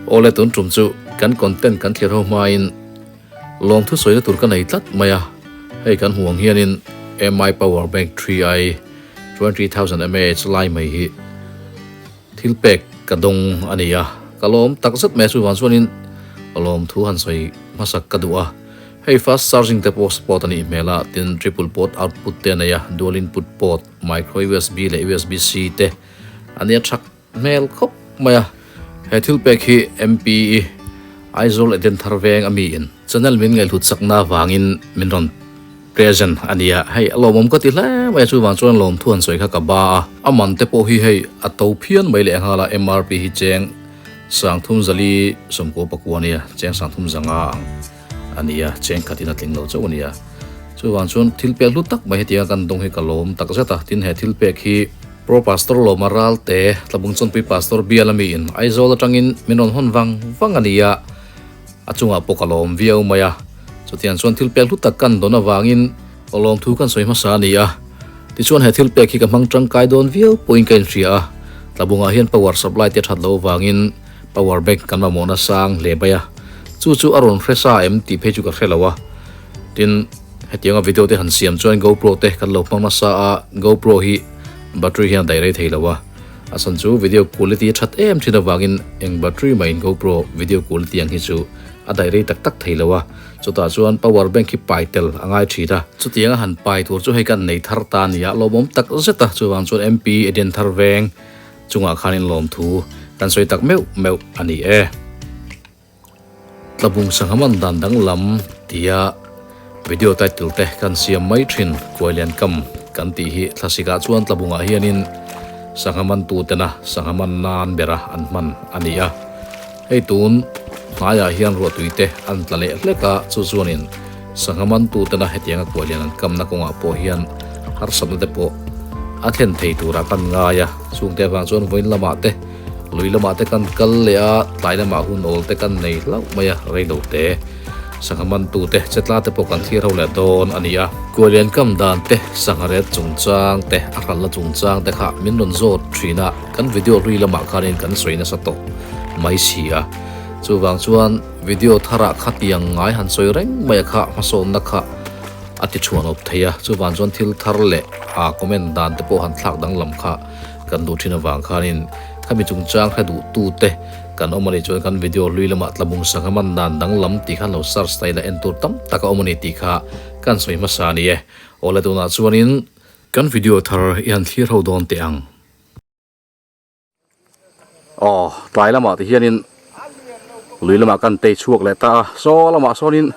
Awle tun tum chu kan content kan thlir ho hmain lawmthu sawina tur ka nei tlat mai a, hei kan hmuh ang hianin MI power bank 3i 20000 mAh lai mai hi thil pek ka dawng a ni a, ka lawm tak zet mai a chuvang chuanin lawmthu han sawi hmasak ka duh a, hei fast charging te pawh support a nih hmel a, tin triple port output te a nei a, dual input port, micro usb leh usb c te a nia thak hmel khawp mai a, he thil pek hi MPE Aizawl Edenthar veng a mi in channel min ngaihhlut chakna vangin min rawn present a nia, hei a lawmawm ka ti hle mai a chuvang chuan lawmthu han sawi kha ka ba a, a man te pawh hi hei a to phian mai leh nghal a MRP hi cheng sangthum zali sawmkua pakua a nia cheng sangthum zanga ang a nia cheng khatin a tling lo chauh a nia chuvang chuan thil pek hlu tak mai hetianga kan dawng hi ka lawm takzet a tin he thil pek hi Pro Pastor Lawma Ralte Tlabung Chawnpui Pastor bial ami in Aizawl atangin min rawn hawn vang vang a nia a chungah pawh ka lawm viau mai a chutiang chuan thil pek hlu tak kan dawn avangin ka lawm thu kan sawi hmasa a ni a tichuan he thil pek hi ka hmang tangkai dawn viau pawhin ka inhria a Tlabungah hian power supply te that loh avangin power bank kan mamawhna sang hle mai a chu chu a rawn hre sa em tih phei chu ka hre lo a tin Hetianga video te han siam chuan GoPro te kan lo hmang nasa a, GoPro hi battery hian a daih rei thei lo a, a chhan chu video quality a that em thin avangin eng battery mah in GoPro video quality ang hi chu a daih rei tak tak thei lo a, chutah chuan power bank hi pai tel a ngai thin a. Chutianga han pai tur chu hei kan nei thar ta a ni a, lawmawm tak zet a, chuvang chuan MP Eden thar veng chungah khanin lawmthu kan sawi tak meuh meuh a ni e. Tlabung sangha man dan danglam tia video title te kan siam mai thin Kuailian kam kan tih hi thlasik ah chuan tlabung ah hianin sangha man tu tena sangha man nan bera an hman a ni a, hei tun hnaiah hian ruahtui te an tla leh hlek a chu chuanin sangha man tu tena hetianga kuailian an kamna kawngah pawh hian harsatna te pawh a thlen thei turah kan ngai a, chungte avang chuan vawiin lamah te Lui lamah te kan kal leh a, tlai lamah hun awl te kan nei hlauh mai a, reilo te, sangha mantu te, chetla te pawh kan thlir ho leh dawn a ni a. Kualian kam dan te, sangha ret chungchang te, a hralhna chungchang te kha min rawn zawt thin a, kan video hlui lamah khanin kan sawi nasa tawh mai si a. Chuvang chuan video tharah khatiang ngai han sawi reng mai a kha hmasawnna kha a ti chhuan awp thei a, chuvang chuan thil thar leh a comment dan te pawh han thlak danglam kha Kan duh thin avang khanin khami chungchang hre duh tute kan awm a nih chuan kan video hlui lamah tlabung sangha man dan danglam tih khan lo search ta ila en tur tam tak a awm a ni tih kha kan sawi hmasa a ni e. Awle tunah chuanin kan video thar i han thlir ho dawn teh ang. Aw tlai lamah ti hianin lui lamah kan tei chhuak leh ta a, saw lamah sawnin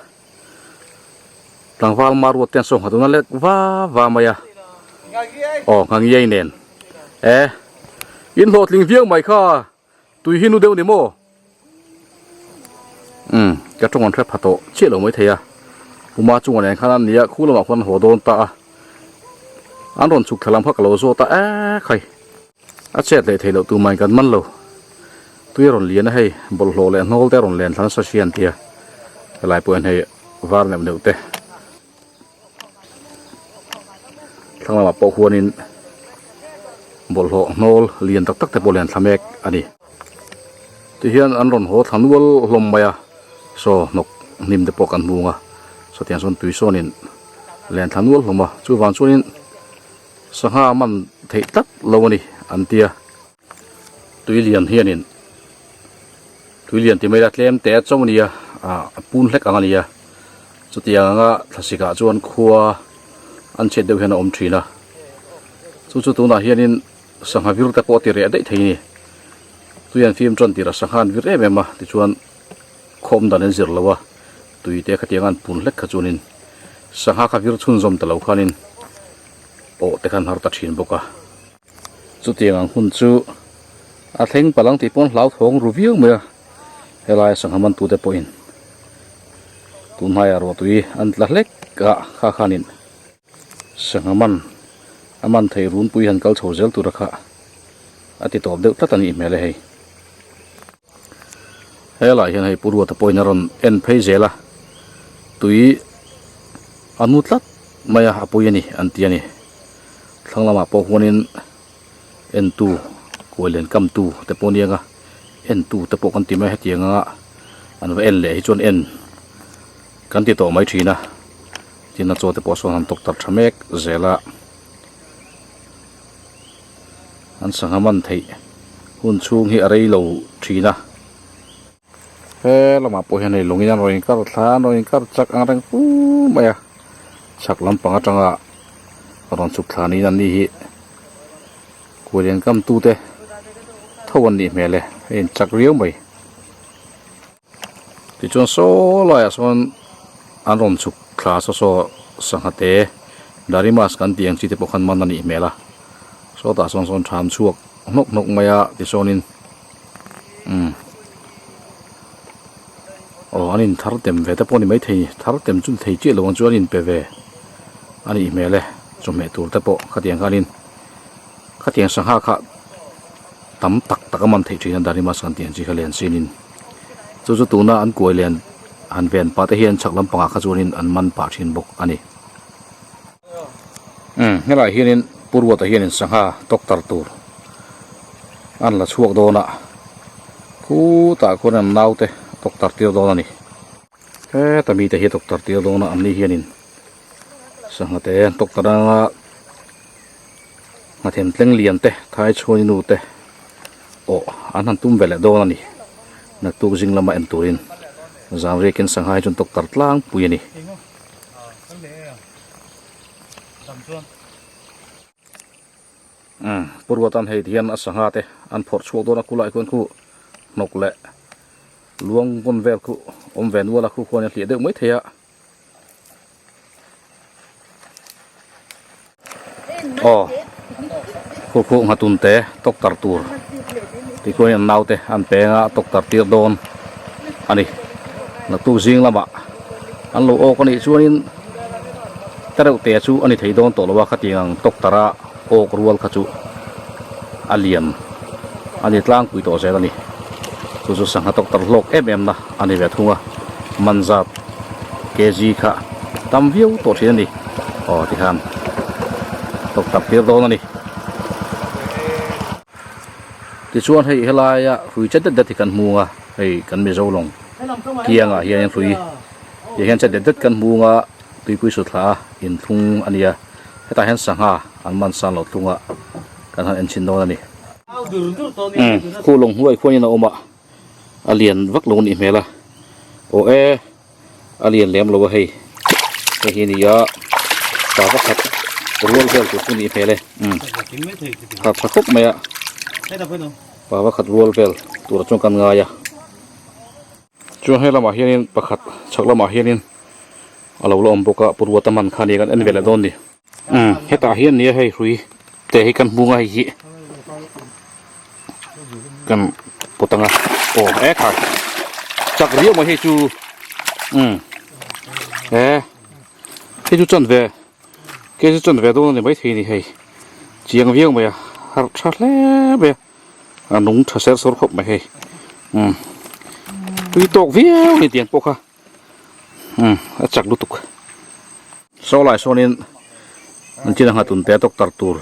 Tlangval Maruat te an sawngha tuna lek va va mai a. Aw Ngangiai nen. E in hlawhtling viau mai kha tui hi nu deuh ni maw? Umm ka tawng an hre pha tawh chiah lo mai thei a. Puma chungah nen khan an nia khu lamah khuan an haw dawn ta a. An rawn chhuk thla lam kha ka lo zawt a e khai. A chet leh theih loh tur mai kan man lo. Tui a rawn lian a hei, bawlhhlawh leh hnawl te a rawn len thla nasa si an tia. Helai pawh hian hei var neuh neuh te. Thlang lamah pawh huanin bawlhhlawh hnawl lian tak tak te pawh len thla mek a ni. Tihian an rawn haw thla nual hlawm mai a, saw hnawk hnim te pawh kan hmung a, sawtiang chuan tui sawnin len thla nual hlawm a, chuvang chuanin Sangha man theih tlat lo a ni an ti a, tui lian hianin tui lian ti mai ila tlem te chauh a nia ah a pun hlek ang a nia chutiang anga thlasik ah chuan khua an chhiat deuh hian a awm thin a chu chu tunah hianin sangha vir te pawh a ti reh daih thei a ni tui an fim tan tirh a sangha an vir em em a tichuan khawm dan an zir lo a tui te khatiang an pun hlek kha chuanin sangha kha vir chhunzawm ta lo khanin awh te khan har ta thin bawk a. Chutiang ang hun chu a thleng palh ang tih pawn hlauthawng ru viau mai a, helai sangha man tute pawhin tunhnaia ruahtui an tla hlek a kha khanin sangha man a man thei runpui han kal chho zel tura kha a ti tawp deuh tlat a nih hmel e hei. Helai hian hei Pu Ruata pawhin a rawn en phei zel a, tui a nu tlat mai a, a pui a ni an ti a ni. Thlang lamah pawh huanin entu kuai len kamtu te pawh a ni ang a, En tu te pawh kan ti mai hetiang anga an va en leh hi chuan en kan ti tawh mai thin a tin a chaw te pawh sawn han tawk tar tha mek zel a an sangha man theih hun chhung hi a rei lo thin a. He lamah pawh hian hei lungin an rawn inkar thla an rawn inkar chak ang reng fu mai a chhak lampang atanga rawn chhuk thla niin an ni hi kualian kam tute tho an nih hmel e a in chak riau mai tichuan saw laiah sawn an rawn chhuk thla saw saw sangha te darimas kan tih ang chi te pawh khan man a nih hmel a sawtah sawn sawn tham chhuak hnawk hnawk mai a tichuanin. Umm aw an in thar tem ve te pawh a ni maithei thar tem chu ni thei chiah lo ang chu an in pe ve a nih hmel e chawhmeh tur te pawh khatiang khanin khatiang sangha kha tam tak tak a man theih thin a darimas kan tih ang chi kha len sin in chu chu tuna an kuai len han ven pah te hian chhak lampangah kha chuanin an man pah thin bawk a ni umm helaiah hianin Pu Ruata hianin sangha doctor tur. An la chhuak dawn a, khutah khuan an naute doctor tir dawn a ni. Heta mite hi doctor tir dawn a, anni hianin sangha te an doctor anga nghathem tleng lian te thai chhuani nu te awh an han tum ve leh dawn a ni. Naktuk zing lama en turin zan riakin sangha hi chu an doctor tlangpui a ni. Umm Pu Ruatan hei ti hian a sangha te an phawrh chhuak dawn a kulai khuan khu hnawk leh luang vawn vel khu awm ve nual a khu khuan a hliah deuh mai thei a. Aw khu khu nghatun te tawk tar tur ti khuan an naute an peng a tawk tar tir dawn a ni naktuk zing lamah an lo awk a nih chuanin ta reuh te chu a ni thei dawn tawh lo a khatiang ang tawk tara awk rual kha chu a lian a ni tlangpui tawh zel a ni chu chu sangha tawk tar hlawk em em na a ni ve thung a man zat kg kha tam viau tawh thin a ni aw tikhan tawk tar tir dawn a ni. Tichuan hei helaia hrui chet det det hi kan hmung a hei kan Mizo lawng kiangah hianin hrui tih hian chet det det kan hmung a tuipui sutthla inthlung a nia hetah hian sangha an man san loh thlunga kan han en chhin dawn a ni. Umm khu lawng hnuai khuanin a awm a a lian vak lo a nih hmel a aw e. A lian lem lo a hei hei hi a ni a pa pakhat rual vel tur chu a nih hmel e umm tha tha khawp mai a pa pakhat rual vel tur ah chuan kan ngai a chuan he lamah hianin pakhat chhak lamah hianin a lo la awm bawk a pu ruata man kha a ni a kan en ve leh dawn a ni umm hetah hian a ni a hei hrui te hi kan hmung a hei hi kan pawt anga aw e kha chak riau mai hei chu umm e hei chu chan ve ke chu chan ve dawn a ni maithei a ni hei chiang viau mai a harh tha hle mai a a nung tha ser sawr khawp mai hei umm tui tawk viau a ni tiang pawh kha umm a chak lutuk saw lai sawnin an chin a nghatun te doctor tur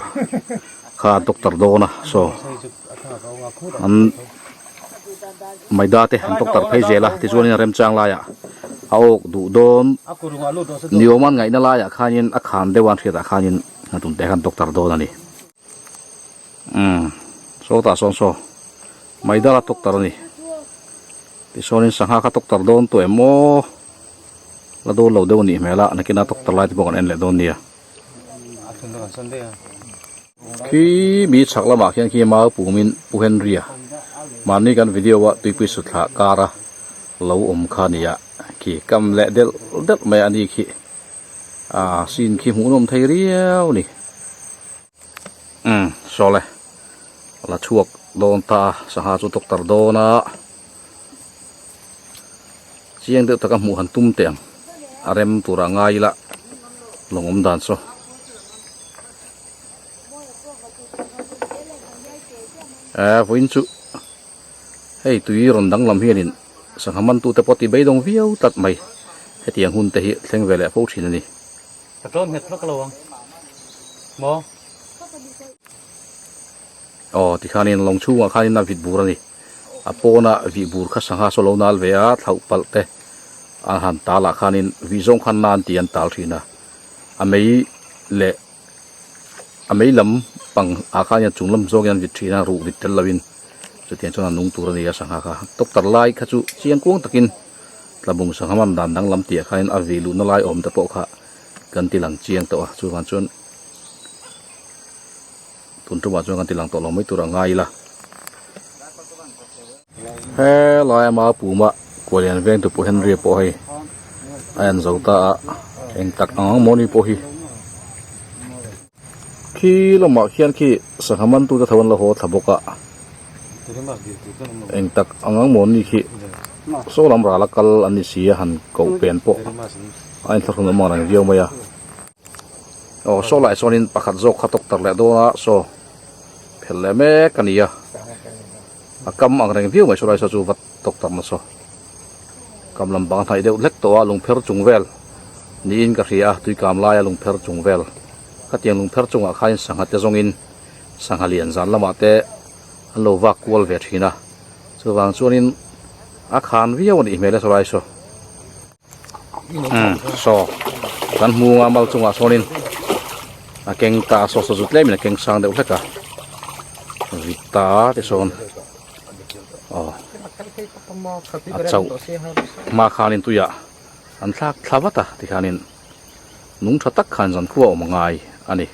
kha an doctor dawn a saw an maida te an doctor phei zel a tichuanin a remchang laiah a awk duh dawn ni awm an ngaihna laiah khanin a khan deuh a an hriatah khanin nghatun te kha an doctor dawn a ni. Umm sawtah sawn saw maida la tawk tar a ni tichuanin sangha kha tawk tar dawn tawh em aw la dawn lo deuh a nih hmel a nakin a tawk tar lai te pawh kan en leh dawn nia khi mi chhak lamah khian khi mau pumin Pu Henry a mahni kan video a tuipui sutthla kar a lo awm kha a ni a khi kam leh delh delh mai a ni khi ah scene khi hmuhnawm thei riau a ni. Umm saw le la chhuak dawn ta a sangha chu doctor dawn a chiang deuh taka hmuh han tum teh ang a rem turah ngai ila lawng awm dan saw. Eh vawiin chu hei tui rawn danglam hianin sangha mantute pawh ti beidawng viau tlat mai hetiang hun te hi thleng ve leh fo thin a ni. Ka tlawm nghet vak lo ang maw? Aw tikhanin lawng chhungah khanin a vit bur a ni. A pawna vih bur kha sangha saw lo nal ve a, thlauh palh te an han tal ah khanin vih zawng khan nan tih an tal thin a. A mei leh a mei lam pang ah khan hian chung lam zawng hian an vit thin a, ruh vit tel lovin chutiang chuan a nung tur a ni a sangha kha. Doctor lai kha chu chiang kuang takin tlabung sangha man dan danglam tih ah khanin a vih luhna lai awm te pawh kha kan ti lang chiang tawh a, chuvang chuan Tun tumah chuan kan ti lang tawh lo mai tur a ngai ila. Helai ama puma kualian veng tu pawh Henry pawh hei a en zo ta a, eng tak ang ang maw ni pawh hi. Khi lamah khian khi sangha man tute tho an lo haw thla bawk a, eng tak ang ang maw ni khi saw lam ral a kal an ni si a han koh pen pawh a inthlahrun awm ang reng viau mai a. Aw saw lai chuanin pakhat zawk kha tawk tar leh dawn a saw phelh leh mek a ni a a kam ang reng viau mai saw lai saw chu va tawk tar na saw kam lam bang a hnaih deuh hlek tawh a lungpher chung vel niin ka hria a tui kam laia lungpher chung vel khatiang lungpher chungah khain sangha te zawngin sangha lian zan lamah te an lo vak kual ve thin a chuvang chuanin a khan viau a nih hmel e saw lai saw. Saw kan hmu anga mal chungah sawnin a keng ta a saw saw chu tlemin a keng sang deuh hlek a vit ta a tisawn aw a chauh hma khanin tuiah an thlak thla vat a tikhanin nung tha tak khan zan khua awm a ngai a ni.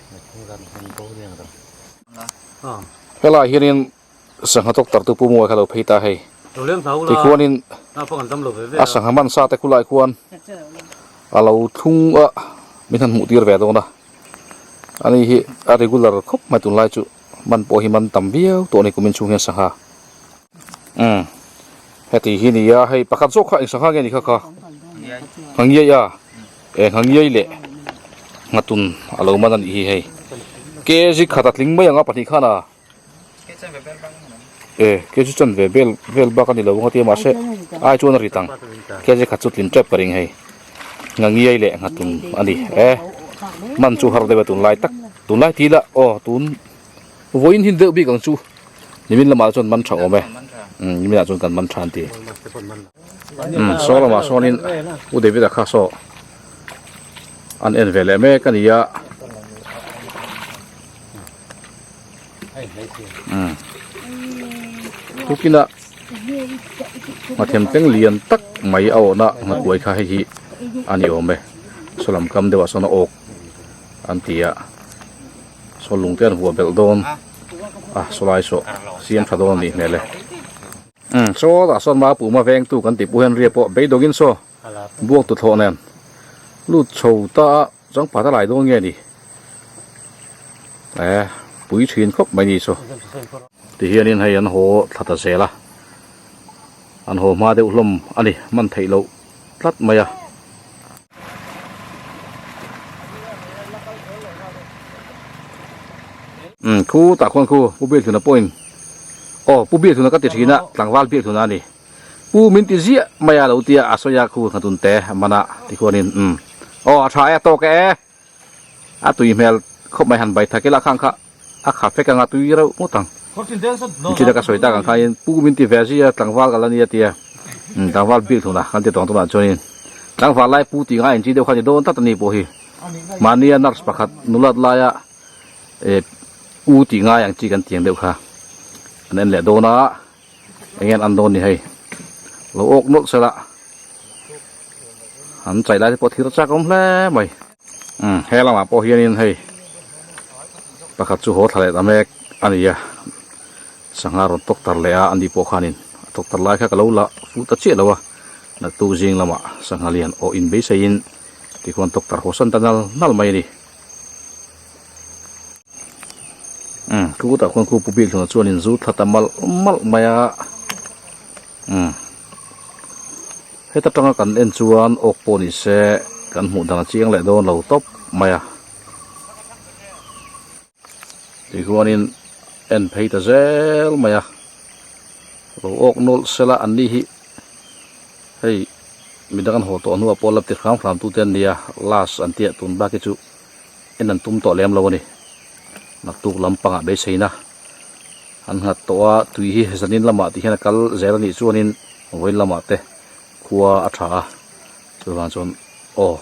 Helaiah hianin Sangha doctor tu pu Muai kha lo phei ta hei. Tikhuanin a sangha man sa te khulai khuan a lo thlung a min han hmuh tir ve dawn a. Ani hi a regular khawp mai tunlai chu man pawh hi man tam viau tawh a ni kumin chhung hian sangha. Umm heti hi ni a hei pakhat zawk kha eng sangha nge ni kha kha Nghangiai a e Nghangiai leh Nghatun a lo man a nih hi hei. Kg khat a tling mai ang a pahnih khan a. E ke chu chan ve vel vel bak ani lo ang a tia mahse ai chuan a rit ang kg khat chu tlin tep ka ring hei ngangiai leh nghatun ani e man chu har deuh a tunlai tak tunlai tih lah aw tun vawiin hin deuh bik ang chu nimin lamah chuan man tha awm e nimin ah chuan kan man tha an ti umm saw lamah sawnin u David a kha saw an en ve leh mek a ni a. Tukina nghathem tleng lian tak mai a awhna nghakuai kha hei hi a ni awm e saw lam kam deuhah sawn a awk an ti a saw lung te an vuah belh dawn a saw lai saw siam tha dawn a nih hmel e umm saw tah sawn mapuma vengtu kan tih pawh hian ria pawh beidawngin saw buak tuthlawh nen lut chho ta a. Changpat a lai dawn nge ni? Eh, pui thin khawp mai ni chu. Ti hianin hei an haw thla ta zel a, an haw hma deuh hlawm a ni, man theih loh tlat mai a. Umm khu tah khuan khu Pu Biakhluna pawhin aw Pu Biakhluna ka ti thin a, tlangval Biakhluna a ni. Pu min ti ziah mai a lo tia a sawi a khu hna tun te mana ti khuanin umm aw a tha e a tawk e a tui hmel khawp mai han bai thak ila khang kha a kha fek anga tui reuh ngawt ang nichina ka sawi tak ang khanin pu min ti ve zia tlangval ka la nia tia umm tlangval bik hluna kan ti tawng tunah chuanin tlangval lai pu tih ngai inchi deuh kha ni dawn tlat a ni pawh hi mahnia nurse pakhat nulat laia eh u tih ngai ang chi kan tiang deuh kha an en leh dawn a. Eng an dawn ni hei lo awk nawlh se la an chai lai te pawh thir chak awm hle mai umm he lamah pawh hianin hei pakhat chu haw thla leh ta mek a ni a sangha rawn tawk tar leh a ani pawh khanin a tawk tar lai kha ka lo la fuh ta chiah lo a naktuk zing lamah sangha lian awh in beiseiin tikhuan tawk tar haw san ta nal nal mai a ni. Umm khu tah khuan khu pu bik hluna chuanin zu thla ta malh malh mai a umm heta tanga kan en chuan awk pawh ni se kan hmuh dan a chiang leh dawn lo tawp mai a tichuanin en phei ta zel mai a lo awk nawlh sela an ni hi hei midang an haw tawh hnuah pawh la ti hram hram tute an nia last an tia tun bak hi chu. En an tum tawh lem lo a ni. Naktuk lampangah beiseina An nghat tawh a, tui hi zanin lamah tih hian a kal zel a nih chuanin vawiin lamah te khua a tha a, chuvang chuan aw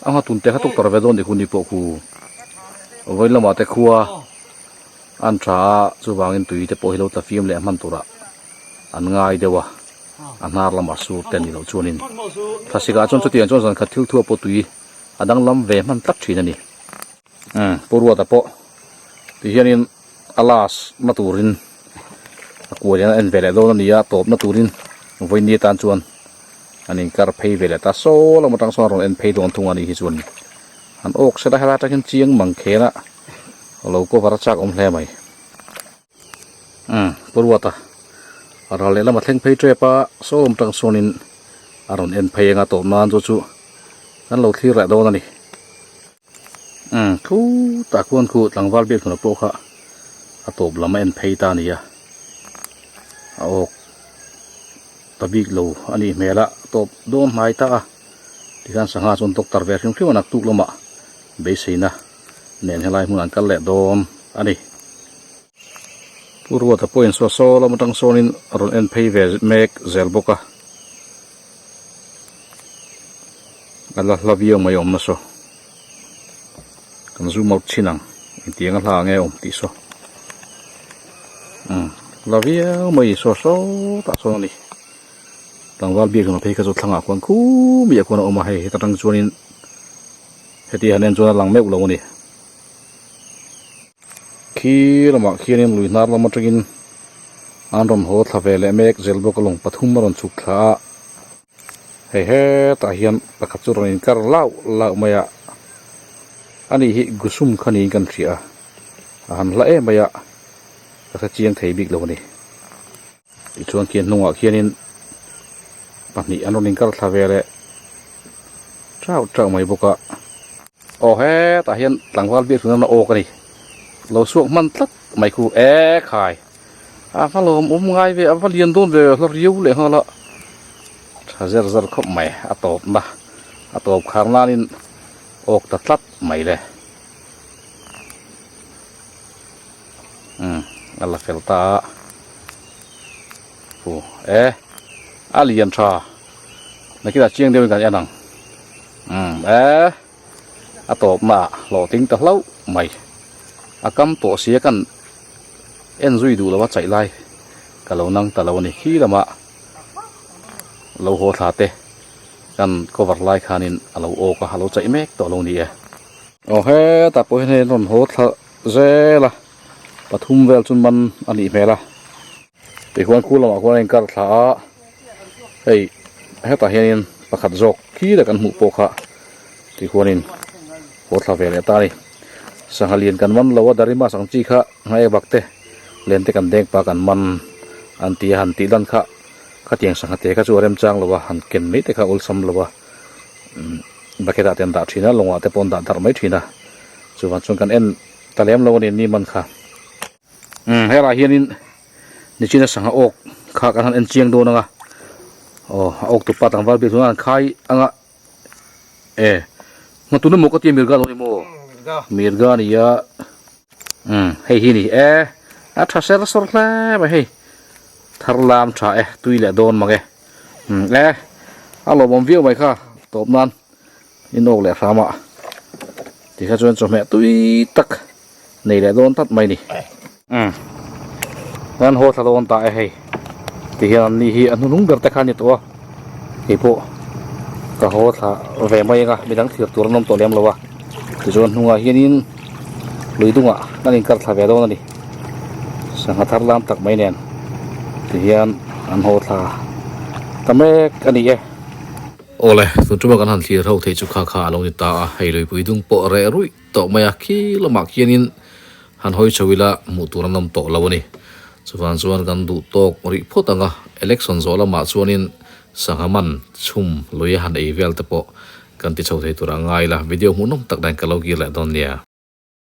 a nghat hun te kha tuk tar ve dawn tih hun hi pawh khu vawiin lamah te khua an tha a, chuvangin tui te pawh hi lo tla fim leh hman turah an ngai deuh a, a hnar lamah sur te a nih loh chuanin thlasik ah chuan chutiang chuan zan khat thil thuah pawh tui a danglam ve hman tlat thin a ni. Umm Pu Ruata pawh ti hianin a last na turin a kual hian a en ve leh dawn a ni a, tawp na turin vawiin ni atan chuan an inkar phei ve leh ta saw lam atang sawn a rawn en phei dawn thung a nih hi chuan an awk sela helai atang hian chiang mang khen a lo cover a chak awm hle mai. Umm Pu Ruata a ral leh lam a thleng phei tep a, saw lam atang sawnin a rawn en phei anga tawp nan chu chu kan lo thlir leh dawn a ni. Umm thu tah khuan khu tlangval biak hnawh pawh kha a tawp lam a en phei ta a ni a, a awk ta bik lo a nih hmel a, a tawp dawn hnai ta a, tikhan sangha chuan doctor ve hrim hrim a naktuk lamah beiseina nen helai hmun an kal leh dawn a ni. Pu Ruata pawhin saw saw lam atang sawnin a rawn en phei ve mek zel bawk a. A la hla viau mai awm nasa kan zoom out chhin ang engtiang a hla nge awm tih saw umm hla viau mai saw saw tah sawn a ni tlangval biak emaw phei kha chu thlangah khuan khum miah khuan a awm a hei heta tang chuanin heti han en chuan a lang meuh lo a ni khi lamah khianin lui hnar lam atangin an rawn haw thla ve leh mek zel bawk a lawng pathum a rawn chhuk thla a. Hei hetah hian pakhat chu rawn inkar lauh lauh mai a, ani hi gusum kha niin kan hria a, a han hla em mai a, ka hre chiang thei bik lo a ni. Tichuan khian hnungah khianin pahnih an rawn inkar thla ve leh chauh chauh mai bawk a. Aw hetah hian tlangval biak tuna na awk a ni, lo suak hman tlat mai khu e khai. A va lawm awm ngai ve, a va lian dawn ve hla riau leh nghal a, tha zer zer khawp mai a tawp na, a tawp khar nanin awk ta tlat mai le. Umm a la fel ta a, hu e a lian tha nakinah chiang deuhin kan en ang umm e a tawp na ah hlawhtling ta hlauh mai a kam tawh sia kan. En zui duh lo a chaih lai ka lo nang ta lo a ni. Khi lamah lo haw thla te kan cover lai khanin a lo awk a, a lo chaih mek tawh lo ni e. Aw hetah pawh hian hei an rawn haw thla zel a, pathum vel chu man a nih hmel a. Tichuan khu lamah khuan a inkar thla a, hei hetah hianin pakhat zawk khi la kan hmuh pawh kha tichuanin haw thla ve leh ta a ni. Sangha lian kan man lo a, Darimas ang chi kha ngaih bak te len te kan deng pa kan man an ti a, han tih lan kha khatiang sangha te kha chu a remchang lo a, han ken mai te kha awlsam lo a, bucket ah te an dah thin a, lawngah te pawh an dah darh mai thin a, chuvang chuan kan en ta lem lo a ni ni man kha. Umm helaiah hianin nichina sangha awk kha kan han en chiang dawn ang a, aw a awk tupa tlangval biak chuan an khai ang a. E nghatun emaw ka tia mirga lo ni maw mirga a ni a umm hei hi ni e a tha ser sawr hle mai hei thar lam tha e tui leh dawn mang e umm e a lawmawm viau mai kha tawp nan inawk leh hram a tikha chuan chawhmeh tui tak nei leh dawn tlat mai ni umm kan haw thla dawn ta e hei ti hian an ni hi a hnuhnung ber te kha a ni tawh a keipawh ka haw thla ve mai ang a midang thlir tur an awm tawh lem lo a tichuan hnungah hianin lui dungah kan inkar thla ve dawn a ni sangha thar lam tak mai nen ti hian an haw thla ta mek a ni e. Awle tun tuma kan han thlir ho theih chu kha kha a lo ni ta a hei luipui dung pawh reh ruih tawh mai a, khi lamah khianin han hawi chho ila hmuh tur an awm tawh lo a ni. Chuvang chuan kan duh tawk rih phawt ang a, election zawh lamah chuanin sangha man chhum lui a han ei vel te pawh kan ti chho thei tur a ngai la, video hmuhnawm tak dan ka lo kir leh dawn nia.